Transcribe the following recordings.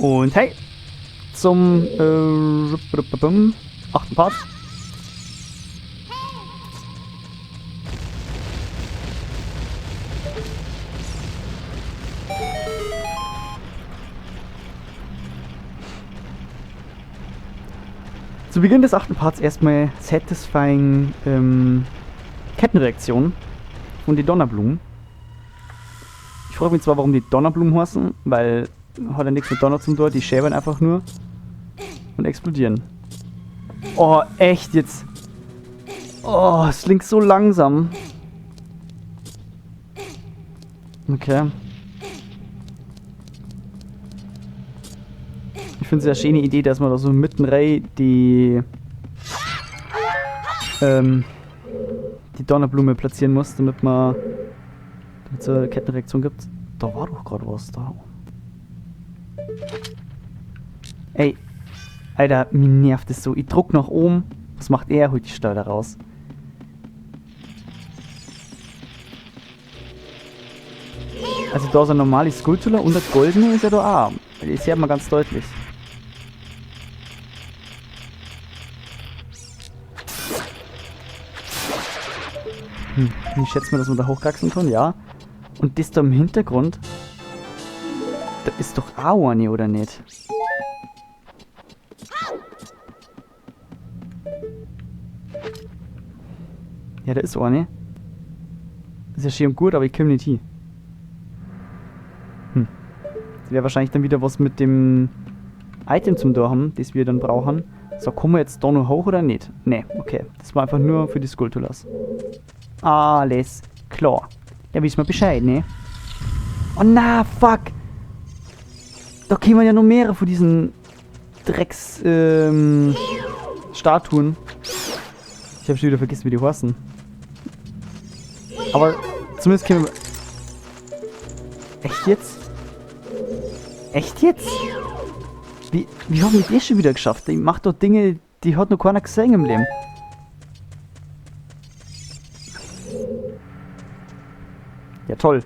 Und hey, zum 8. Part. Zu Beginn des 8. Parts erstmal satisfying Kettenreaktion und die Donnerblumen. Ich frage mich zwar, warum die Donnerblumen heißen, weil hat ja nichts mit Donner zum tun, die schäbern einfach nur und explodieren. Oh, echt jetzt? Oh, es klingt so langsam. Okay. Ich finde es eine schöne Idee, dass man da so mitten rein die Donnerblume platzieren muss, damit es eine Kettenreaktion gibt. Da war doch gerade was da. Ey, Alter, mir nervt es so. Ich druck nach oben. Was macht er? Holt die Schleuder raus. Also da ist ein normales Skulltula und der goldene ist ja da auch. Das sieht man ganz deutlich. Ich schätze mal, dass man da hochkraxeln kann, ja. Und das da im Hintergrund, da ist doch auch eine, oder nicht? Ja, da ist eine. Das ist ja schön und gut, aber ich komme nicht hin. Das wäre wahrscheinlich dann wieder was mit dem Item zum Tor haben, das wir dann brauchen. So, kommen wir jetzt da noch hoch oder nicht? Ne, okay. Das war einfach nur für die Skulltulas. Alles klar. Da wissen wir Bescheid, ne? Oh na, fuck! Da kämen ja noch mehrere von diesen Drecks, Statuen. Ich hab schon wieder vergessen, wie die heißen. Aber zumindest kämen wir... Echt jetzt? Echt jetzt? Wie haben wir das schon wieder geschafft? Ich mach doch Dinge, die hat noch keiner gesehen im Leben. Ja, toll.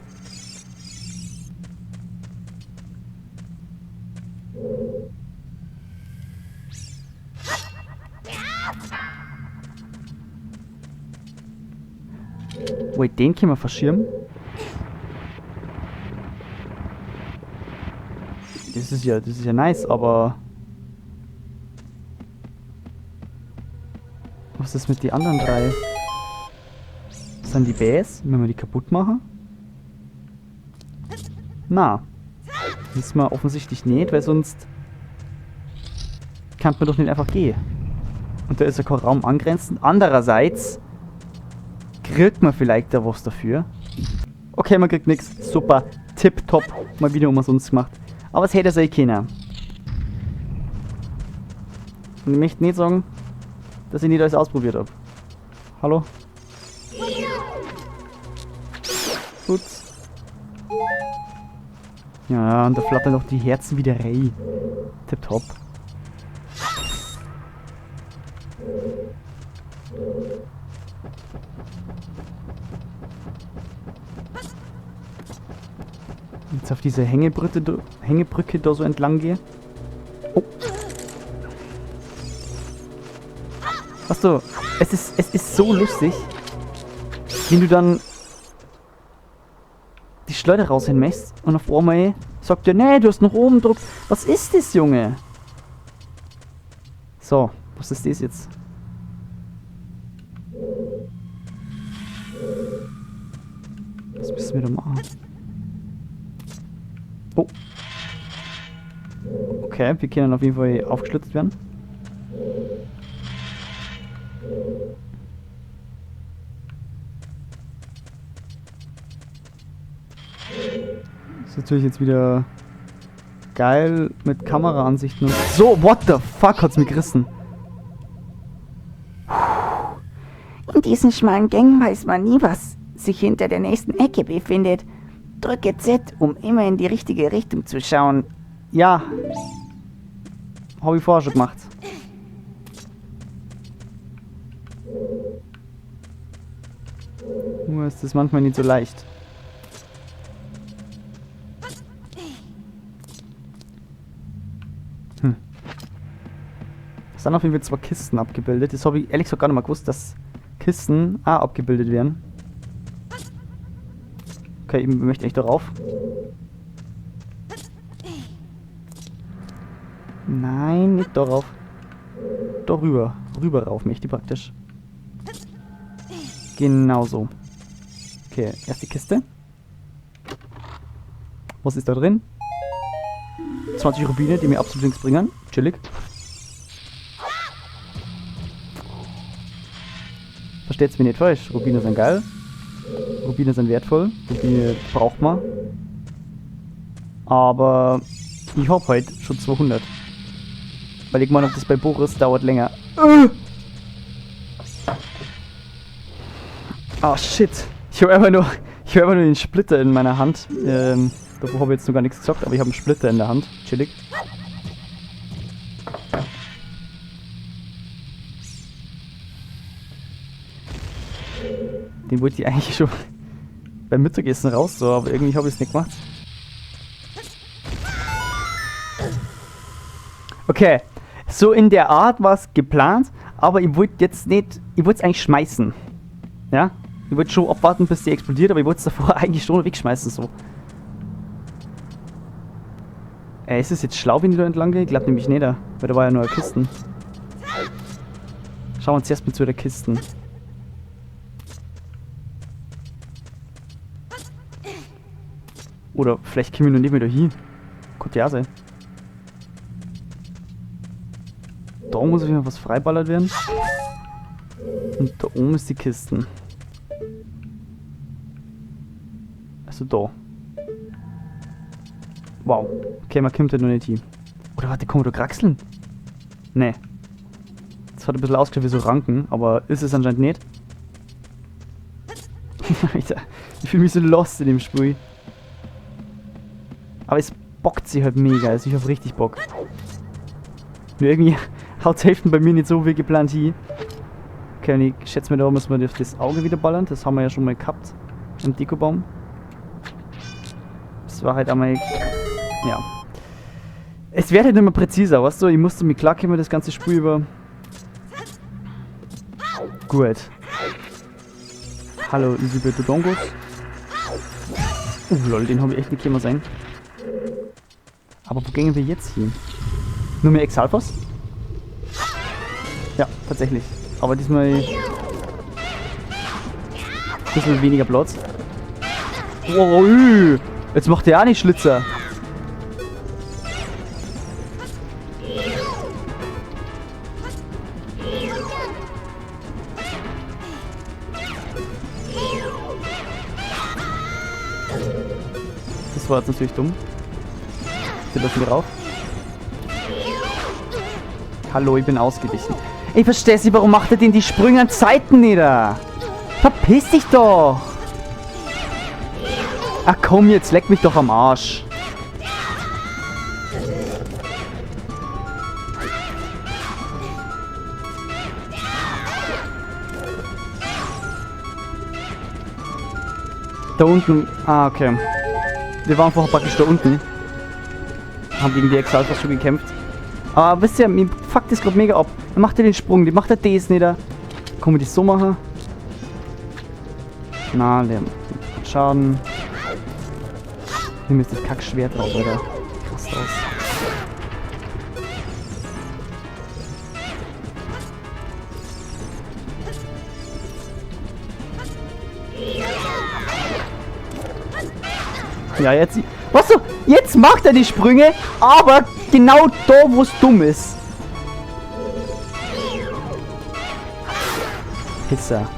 Wait, den können wir verschirmen? Das ist ja nice, aber... Was ist mit den anderen drei? Das sind die Bäs, wenn wir die kaputt machen? Na, wissen wir offensichtlich nicht, weil sonst kann man doch nicht einfach gehen. Und da ist ja kein Raum angrenzend. Andererseits kriegt man vielleicht da was dafür. Okay, man kriegt nix. Super, tipptopp. Mal wieder umsonst gemacht. Aber es hätte es eh keiner. Und ich möchte nicht sagen, dass ich nicht alles ausprobiert hab. Hallo? Ups. Ja, und da flattern noch die Herzen wieder rein. Tipptopp. Jetzt auf diese Hängebrücke da so entlang gehe. Oh. Weißt du, es ist so lustig, wenn du dann die Schleuder raushängen möchtest und auf einmal sagt er, nee, du hast nach oben gedrückt. Was ist das, Junge? So, was ist das jetzt? Was müssen wir da machen? Oh. Okay, wir können auf jeden Fall aufgeschlitzt werden. Das ist natürlich jetzt wieder geil mit Kameraansichten und so. What the fuck hat's mir gerissen? In diesen schmalen Gängen weiß man nie, was sich hinter der nächsten Ecke befindet. Drücke Z, um immer in die richtige Richtung zu schauen. Ja. Hab ich vorher schon gemacht. Nur ist das manchmal nicht so leicht. Es sind auf jeden Fall 2 Kisten abgebildet. Das habe ich ehrlich gesagt gar nicht mal gewusst, dass Kisten auch abgebildet werden. Okay, ich möchte echt darauf. Nein, nicht darauf. Darüber. Rüber rauf möchte ich praktisch. Genau so. Okay, erste Kiste. Was ist da drin? 20 Rubine, die mir absolut nichts bringen. Chillig. Versteht's mir nicht falsch. Rubine sind geil. Rubine sind wertvoll. Rubine braucht man. Aber ich hab halt schon 200. Weil ich meine, ob das bei Boris dauert länger. Ah, shit. Ich hab einfach nur den Splitter in meiner Hand. Davor habe ich jetzt noch gar nichts gesagt, aber ich habe einen Splitter in der Hand. Chillig. Den wollte ich eigentlich schon beim Mittagessen raus, so, aber irgendwie habe ich es nicht gemacht. Okay, so in der Art war es geplant, aber ich wollte jetzt nicht, ich wollte es eigentlich schmeißen. Ja? Ich wollte schon abwarten, bis die explodiert, aber ich wollte es davor eigentlich schon wegschmeißen, so. Ey, ist es jetzt schlau, wenn ich da entlang gehe? Ich glaub nämlich nicht, weil da war ja nur eine Kisten. Schauen wir uns erst mal zu der Kisten. Oder vielleicht kommen wir noch nicht mehr da hin. Könnte ja sein. Da muss auf jeden Fall was freiballert werden. Und da oben ist die Kisten. Also da. Wow. Okay, man kommt ja noch nicht hin. Oder warte, kann man da kraxeln? Nee. Das hat ein bisschen ausgeschaut wie so Ranken, aber ist es anscheinend nicht. Alter, ich fühle mich so lost in dem Spiel. Aber es bockt sich halt mega, also ich hab richtig Bock. Nur irgendwie haut's Hälften bei mir nicht so wie geplant hin. Okay, und ich schätze mir, da müssen wir auf das Auge wieder ballern. Das haben wir ja schon mal gehabt. Im Dekobaum. Das war halt einmal... Ja. Es wird halt immer präziser, weißt du? Ich musste mit klarkommen, das ganze Spiel über. Gut. Hallo, liebe Dodongos. Oh lol, den habe ich echt nicht können sein. Aber wo gehen wir jetzt hin? Nur mehr Exalfos? Ja, tatsächlich. Aber diesmal ein bisschen weniger Platz. Oh, jetzt macht der auch nicht Schlitzer. Das war jetzt natürlich dumm. Wir lassen wir rauf. Hallo, ich bin ausgewichen. Ich verstehe nicht, warum macht er denn die Sprünge an Zeiten nieder? Verpiss dich doch! Ach komm, jetzt leck mich doch am Arsch. Da unten. Ah, okay. Wir waren vorher praktisch da unten. Haben gegen die Exalfos schon gekämpft. Aber wisst ihr, mir fuckt das gerade mega ab. Dann macht er den Sprung, die macht er das nicht. Kann man das so machen? Na, der macht Schaden. Hier ist das Kackschwert drauf, Alter. Krass aus. Ja, jetzt... Weißt du, jetzt macht er die Sprünge, aber genau da, wo es dumm ist. Pisser.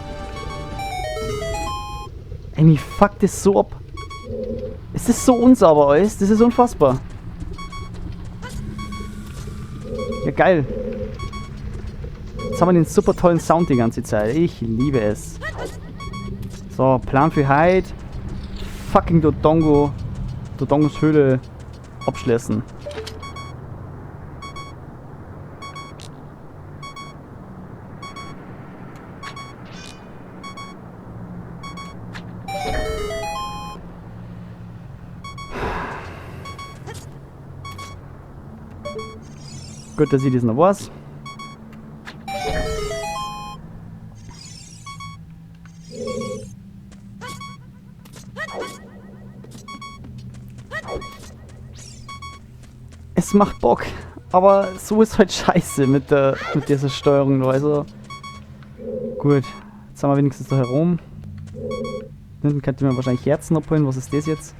Ey, mich fuckt das so ab. Es ist so unsauber alles, das ist unfassbar. Ja, geil. Jetzt haben wir den super tollen Sound die ganze Zeit. Ich liebe es. So, Plan für heute. Fucking Dodongo. Dodongos Höhle abschließen. Gut, dass ich das noch weiß. Es macht Bock. Aber so ist halt scheiße mit dieser Steuerung. Also, gut. Jetzt haben wir wenigstens da herum. Hinten könnte man wahrscheinlich Herzen abholen. Was ist das jetzt?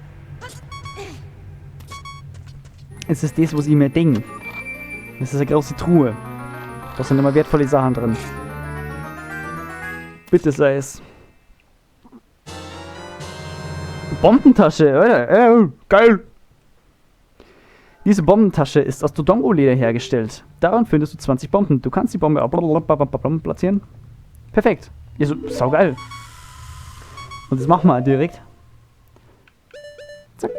Es ist das, was ich mir denke. Das ist eine große Truhe. Da sind immer wertvolle Sachen drin. Bitte sei es. Bombentasche, oder? Geil! Diese Bombentasche ist aus Dodongo-Leder hergestellt. Daran findest du 20 Bomben. Du kannst die Bombe platzieren. Perfekt. Ja, so, saugeil. Und das machen wir direkt. Zack.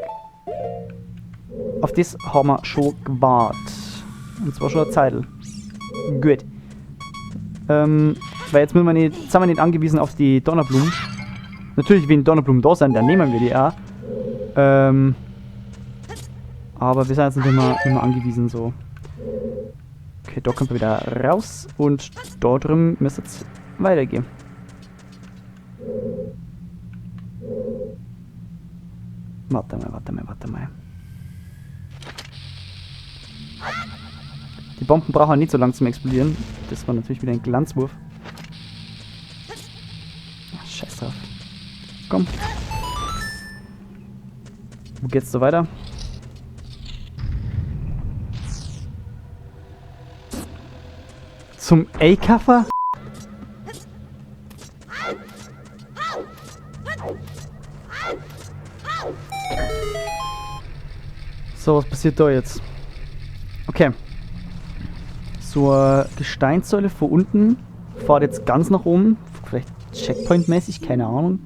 Auf das haben wir schon gewartet. Und zwar schon eine Zeitl. Gut. Weil jetzt, müssen wir nicht, jetzt sind wir nicht angewiesen auf die Donnerblumen. Natürlich, wenn Donnerblumen da sind, dann nehmen wir die auch. Aber wir sind jetzt nicht mehr angewiesen, so. Okay, da kommt wir wieder raus. Und da drüben müsste es weitergehen. Warte mal, warte mal, warte mal. Die Bomben brauchen nicht so lange zum Explodieren. Das war natürlich wieder ein Glanzwurf. Ach, scheiß drauf. Komm. Wo geht's da weiter? Zum A-Kaffer? So, was passiert da jetzt? Okay. So eine Gesteinssäule von unten fährt jetzt ganz nach oben. Vielleicht Checkpoint-mäßig, keine Ahnung.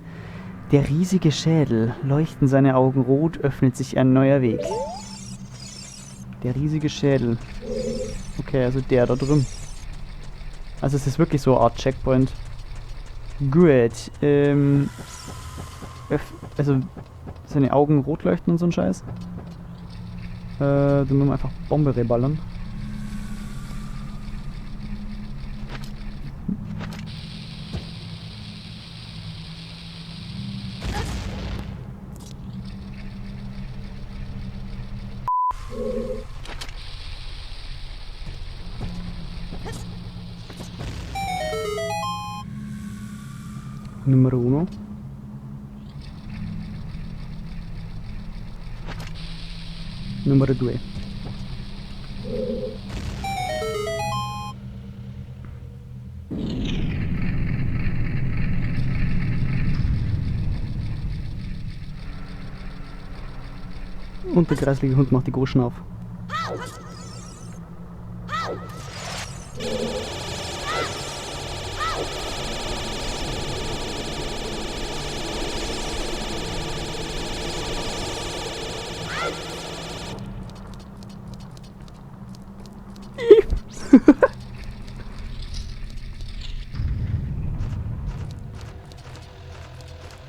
Der riesige Schädel. Leuchten seine Augen rot, öffnet sich ein neuer Weg. Der riesige Schädel. Okay, also der da drüben. Also es ist wirklich so eine Art Checkpoint. Gut. Also seine Augen rot leuchten und so ein Scheiß. Dann müssen wir einfach Bombe reballern. Nummer 1. Nummer 2. Und der kreislige Hund macht die Goschen auf.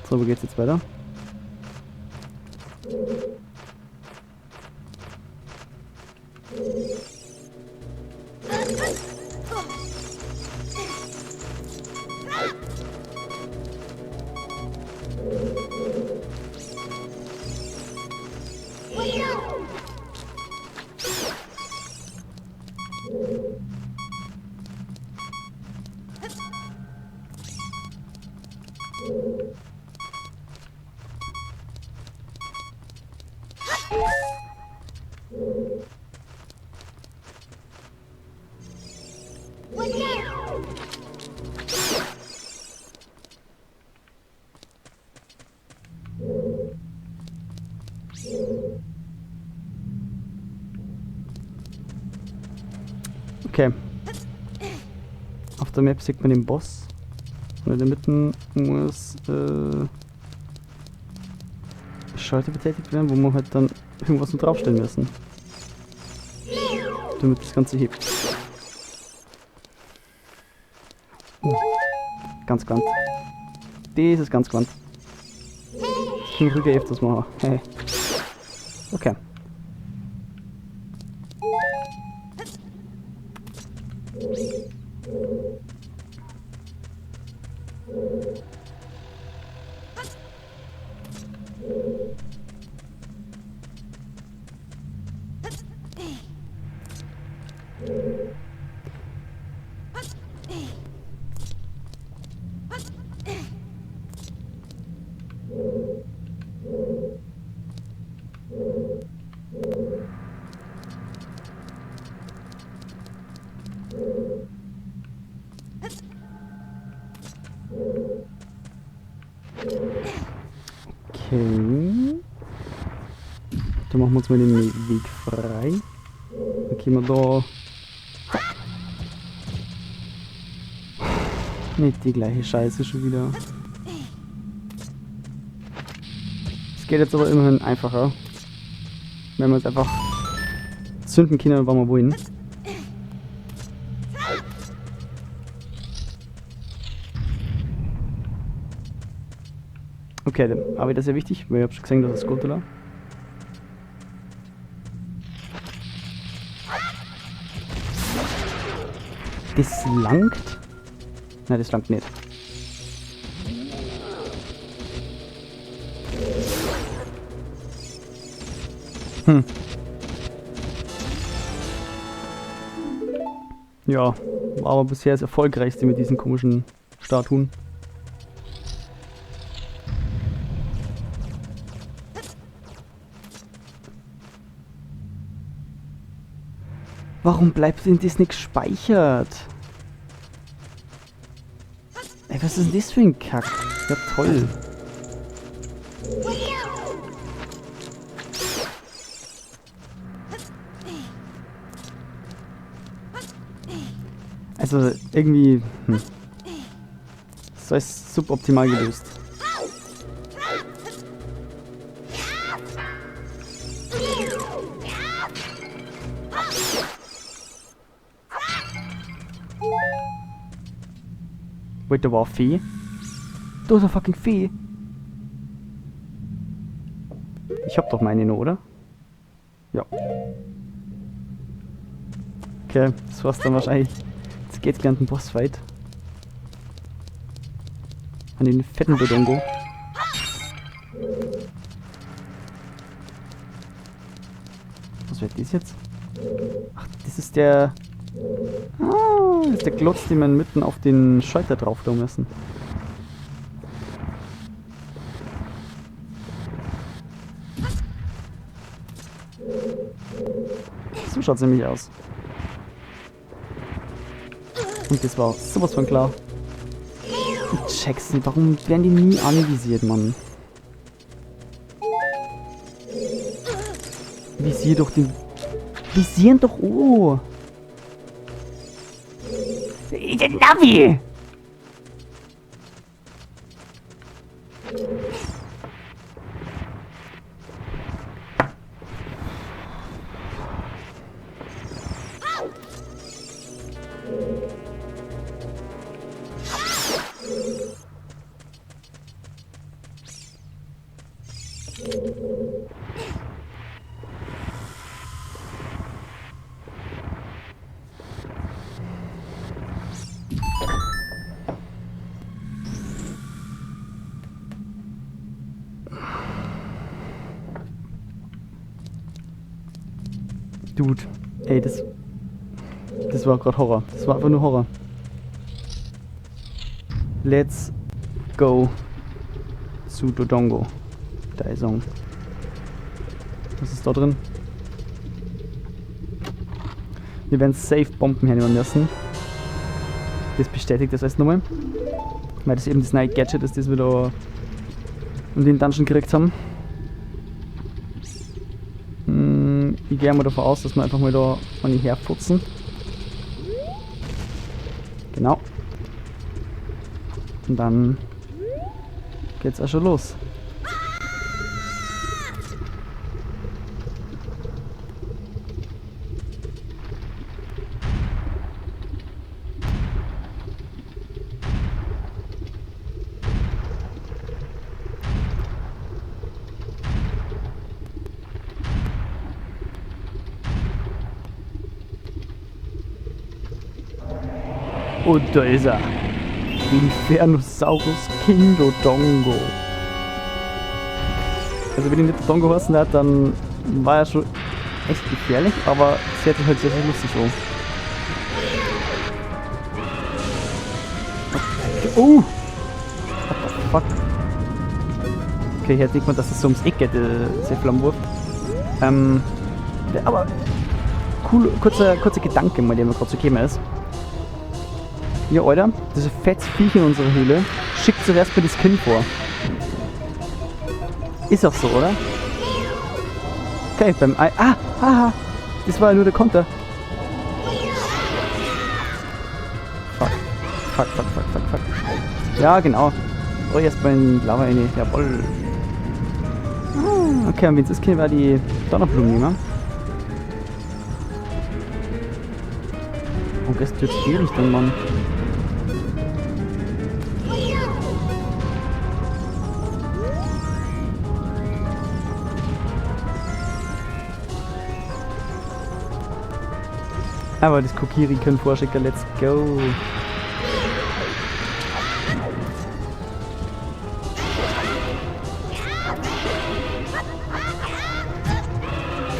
So, wo geht's jetzt weiter? Okay. Auf der Map sieht man den Boss. Und in der Mitte muss Schalter betätigt werden, wo wir halt dann irgendwas noch draufstellen müssen. Damit das Ganze hebt. Ganz gewandt. Das ist ganz gewandt. Ich kann ruhig öfters machen. Hey. Okay. Okay. Da machen wir uns mal den Weg frei. Dann können wir da... Nicht die gleiche Scheiße schon wieder. Es geht jetzt aber immerhin einfacher. Wenn wir jetzt einfach zünden können, wann wir wollen. Okay, aber das ist ja wichtig, weil ich hab schon gesehen, dass es Skulltula. Das langt? Nein, das langt nicht. Hm. Ja, war aber bisher das erfolgreichste mit diesen komischen Statuen. Warum bleibt denn das nicht gespeichert? Ey, was ist denn das für ein Kack? Ja, toll. Also, irgendwie... Das ist suboptimal gelöst. Wait, da war eine Fee. Da ist eine fucking Fee. Ich hab doch meine noch, oder? Ja. Okay, das war's dann wahrscheinlich. Jetzt geht's gleich an den Bossfight. An den fetten Dodongo. Was wird das jetzt? Ach, das ist der... Ah, das ist der Klotz, den man mitten auf den Schalter drauf tun müssen. So schaut's nämlich aus. Und das war sowas von klar. Ich check's nicht. Warum werden die nie anvisiert, Mann? Visier doch den... Visieren doch... Oh! Der Navi! Dude, ey, das war gerade Horror. Das war einfach nur Horror. Let's go zu Dodongo. Da ist er. Was ist da drin? Wir werden safe Bomben hernehmen müssen. Das bestätigt das erst nochmal. Weil das eben das neue Gadget ist, das wir da in den Dungeon gekriegt haben. Ich gehe mal davon aus, dass wir einfach mal da eine herfutzen. Genau. Und dann geht's auch schon los. Und da ist er. Infernosaurus King Dodongo. Also wenn ich nicht Dodongo heißen hat, dann war er schon echt gefährlich, aber es hört sich halt sehr, sehr lustig an. Okay. Oh! What the fuck? Okay, hier denkt man, dass es so ums Eck geht, der Flammenwurf. Aber cool, kurzer Gedanke mal, der mir gerade so gekommen ist. Ja, Alter, das ist ein fettes Viech in unserer Höhle. Schickt zuerst mal das Kind vor. Ist auch so, oder? Okay, beim Ei. Ah! Haha! Das war ja nur der Konter. Fuck. Fuck, fuck, fuck, fuck, fuck. Ja, genau. Oh, erst bei den Lava rein. Jawoll. Ah, okay, und wenn es ist, können wir die Donnerblumen nehmen. Oh, das ist jetzt die Richtung, Mann. Aber das Kokiri können vorschicken, let's go.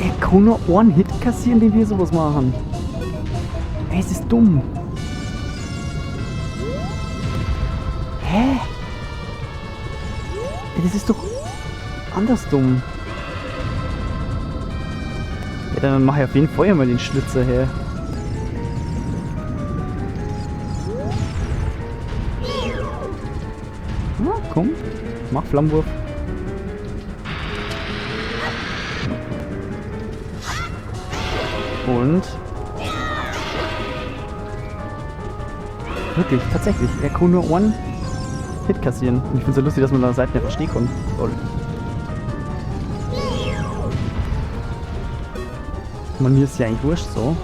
Er kann nur einen Hit kassieren, den wir sowas machen. Ey, es ist dumm. Hä? Ey, das ist doch anders dumm. Ja, dann mach ich auf jeden Fall mal den Schlitzer her. Na, komm, mach Flammenwurf. Und wirklich, tatsächlich, er kann nur einen Hit kassieren. Und ich find's so lustig, dass man da Seiten einfach stehen kann. Lol. Man, mir ist ja eigentlich wurscht so.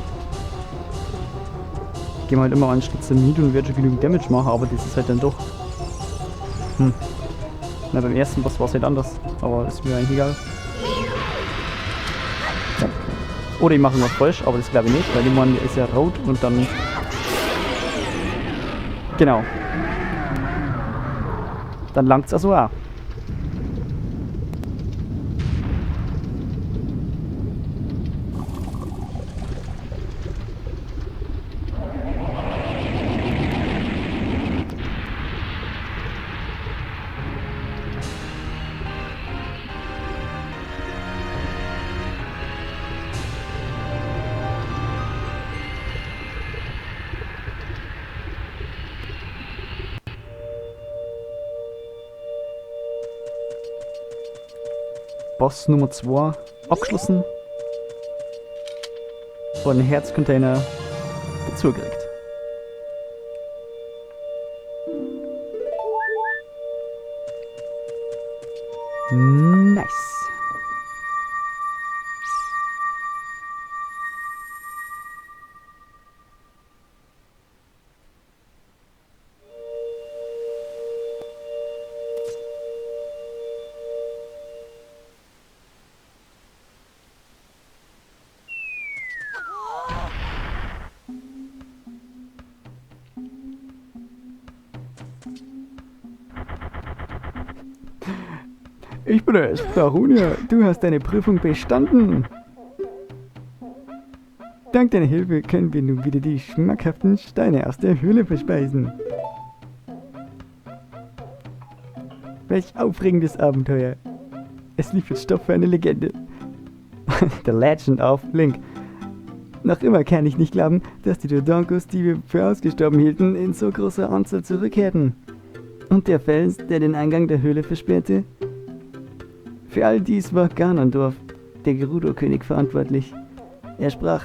Ich geh mal halt immer einen Schlitzer mit und werde schon genügend Damage machen, aber das ist halt dann doch. Na, beim ersten Boss war's halt anders, aber ist mir eigentlich egal. Ja. Oder ich mache irgendwas falsch, aber das glaube ich nicht, weil die Mann ist ja rot und dann. Genau. Dann langt's also auch. Boss Nummer 2 abgeschlossen und einen Herzcontainer dazugekriegt. Nice. Ich bin es, Darunia. Du hast deine Prüfung bestanden. Dank deiner Hilfe können wir nun wieder die schmackhaften Steine aus der Höhle verspeisen. Welch aufregendes Abenteuer. Es liefert Stoff für eine Legende. The Legend of Link. Noch immer kann ich nicht glauben, dass die Dodonkos, die wir für ausgestorben hielten, in so großer Anzahl zurückkehrten. Und der Fels, der den Eingang der Höhle versperrte? Für all dies war Ganondorf, der Gerudo-König, verantwortlich. Er sprach: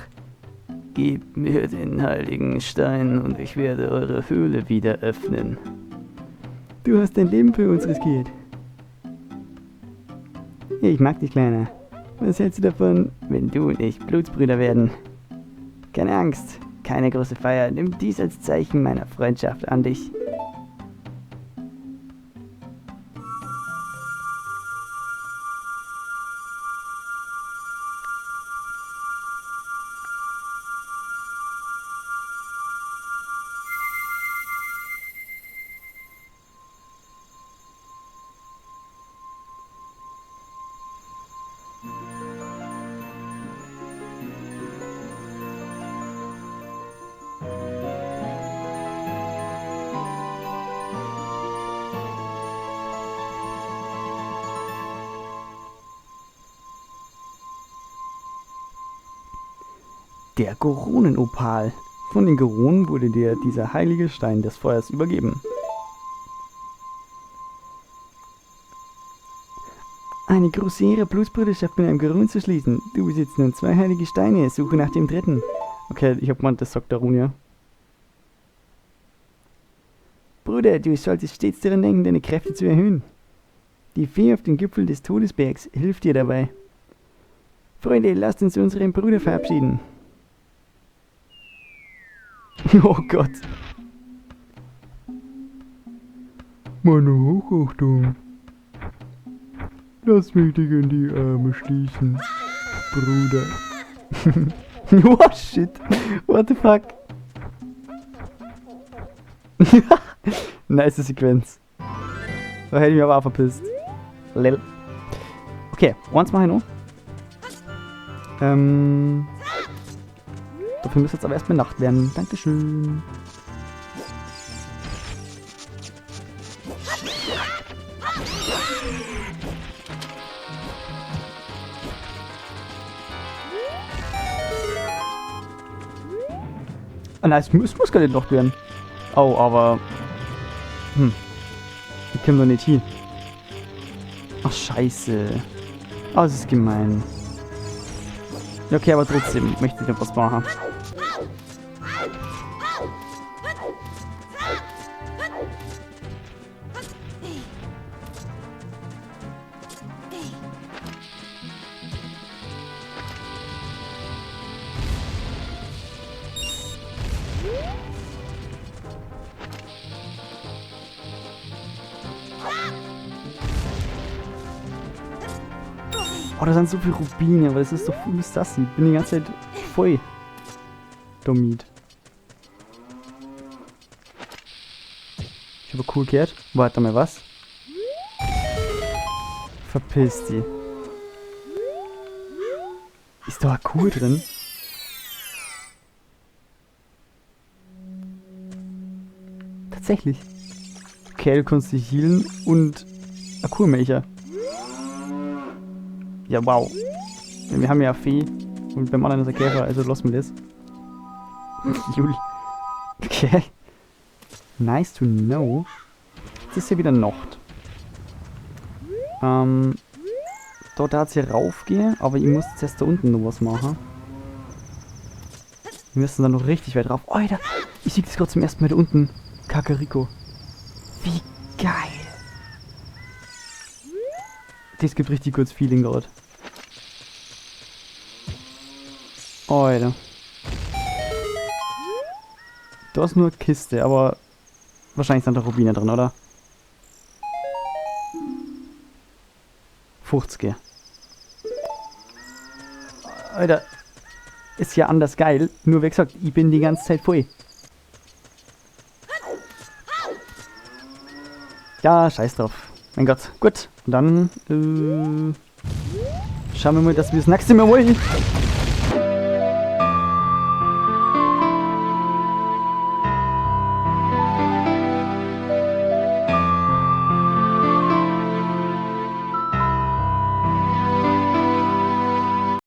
Gib mir den heiligen Stein und ich werde eure Höhle wieder öffnen. Du hast dein Leben für uns riskiert. Ich mag dich, Kleiner. Was hältst du davon, wenn du und ich Blutsbrüder werden? Keine Angst, keine große Feier. Nimm dies als Zeichen meiner Freundschaft an dich. Der Goronenopal. Von den Goronen wurde dir dieser heilige Stein des Feuers übergeben. Eine große Ehre, Blutsbrüderschaft mit einem Gorun zu schließen. Du besitzt nun 2 heilige Steine. Suche nach dem dritten. Okay, ich hab gemeint, das sagt Darunia. Bruder, du solltest stets daran denken, deine Kräfte zu erhöhen. Die Fee auf dem Gipfel des Todesbergs hilft dir dabei. Freunde, lasst uns unseren Bruder verabschieden. Oh Gott. Meine Hochachtung. Lass mich dich in die Arme schließen, Bruder. Oh shit. What the fuck? Nice Sequenz. Da hätte ich mich aber auch verpisst. Lel. Okay, eins mache ich noch. Dafür müsste jetzt aber erstmal Nacht werden. Dankeschön. Ah nein, es muss gar nicht Nacht werden. Oh, aber... Wir kommen doch nicht hin. Ach, scheiße. Oh, das ist gemein. Ja, okay, aber trotzdem möchte ich noch was machen. Oh, da sind so viele Rubine, aber das ist doch voll sassy. Ich bin die ganze Zeit voll damit. Ich habe cool gehört. Warte mal, was? Verpiss die. Ist da eine Kuh drin? Tatsächlich. Okay, du kannst dich healen und eine Kuhmelcher. Ja, wow. Wir haben ja Fee und beim anderen ist ein Käfer, also lassen wir das. Juli. Okay. Nice to know. Jetzt ist hier wieder Nacht. Da darf es hier raufgehen, aber ich muss jetzt erst da unten noch was machen. Wir müssen dann noch richtig weit rauf. Alter, ich sehe das gerade zum ersten Mal da unten. Kakariko. Wie geil. Das gibt richtig gutes Feeling gerade. Alter. Da ist nur eine Kiste, aber wahrscheinlich sind da Rubine drin, oder? 50. Alter. Ist ja anders geil. Nur wie gesagt, ich bin die ganze Zeit voll. Ja, scheiß drauf. Mein Gott. Gut. Und dann schauen wir mal, dass wir das nächste Mal wollen.